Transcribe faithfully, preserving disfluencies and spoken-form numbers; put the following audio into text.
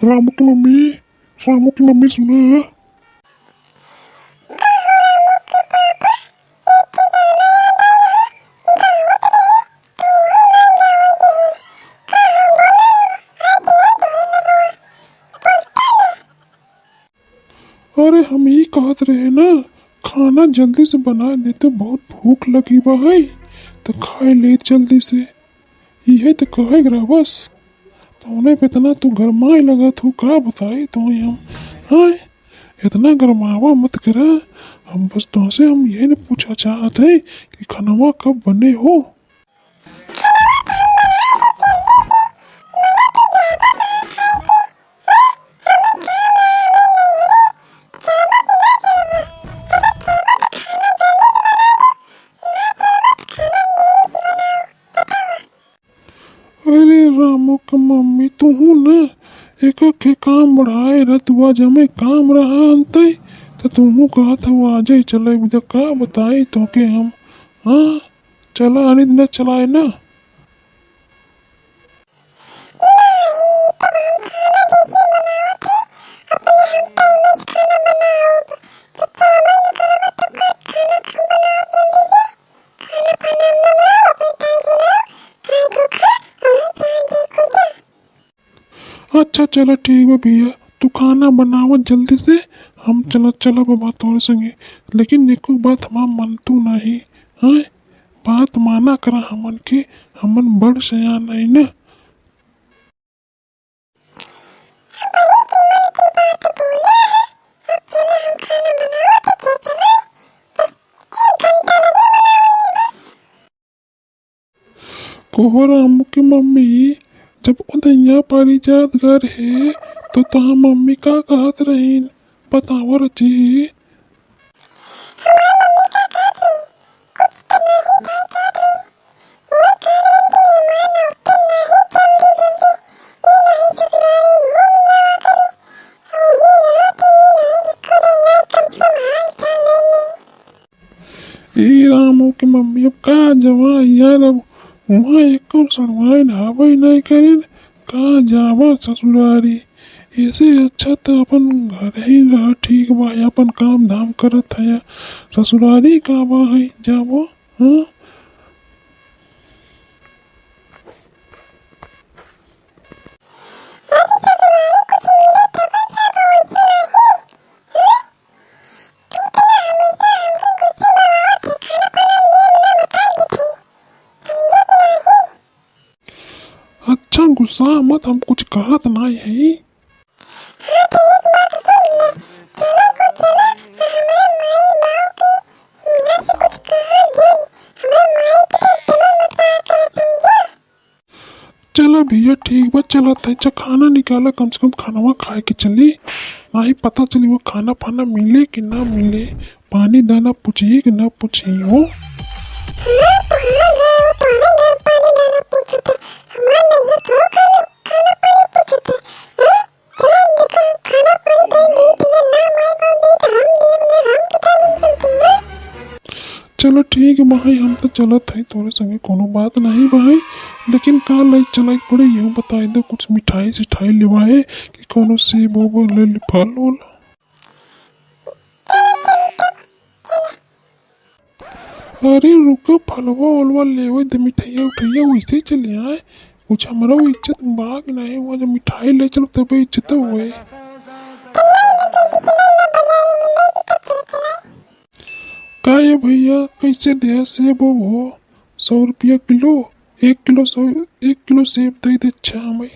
रामू की मम्मी, रामू की मम्मी सुना। अरे हम ई कहत रहे ना, खाना जल्दी से बना देते, बहुत भूख लगी बा है, तो खाए ले जल्दी से। इहे तो कहे के रहा बस। तौने पे इतना तू गरमाए लगत हो, का बताई तोहे हम। हाँ, इतना गरमावा मत करा। हम बस तोहसे हम यही न पूछा चाहत है कि खनवा कब बने हो। अरे रामू के मम्मी, तुहू न एक के काम बढ़ाए रह, तू आज हमें काम रहा अंतई, तो तुहू कहत हो आज ही चले बुझा, का बताई तोके हम। हाँ, चला अनित न चलाए ना। अच्छा, चला ठीक बा भैया, तू खाना बनावा जल्दी से, हम चला, चला बाबा तोरे संगे। लेकिन एको बात हमार मन तू नहीं, हाँ? बात माना करा हमन के, हमन बड़ सयान नहीं ना। कोहरा रामू की मम्मी, जब उदैया पारी जात घर है, तो तोहार मम्मी का कहत रहीन? बतावा रची। ए रामू के मम्मी, अब का जावा यार, अब वहाँ एको सड़वाइन हवै नहीं करेन, का जावा ससुरारी। ऐसे अच्छा तो अपन घर ही रहा ठीक बा, अपन काम धाम करत है, ससुरारी का बा है जाबो, हाँ? अच्छा, गुस्सा मत, हम कुछ कहत नाई है। चला भैया, ठीक बा, चलत है। अच्छा, खाना निकाला, कम से कम खानवा खाए के चली, नाही पता चली वो खाना फाना मिले कि ना मिले। पानी दाना पूछी कि ना पूछी हो। चलो ठीक है भाई, हम तो चलत है तोरे संगे, कोनो बात नहीं भाई, लेकिन का लाई चलाई पड़े, यहू बताई दे, कुछ मिठाई सिठाई लेवा है कि कोनो सेब ओब ले ले, फल उल। अरे रुका, फलवा उलवा लेवे दे, मिठाइया उठाइया वैसे ही चले आए, कुछ हमरो इज्जत बा कि नहीं, वहाँ जब मिठाई ले चलो तबे इज्जत हुए। का ये भैया, कैसे दे सेब हो? सौ रुपया किलो, एक किलो सौ, एक किलो सेब दे दे। अच्छा हमें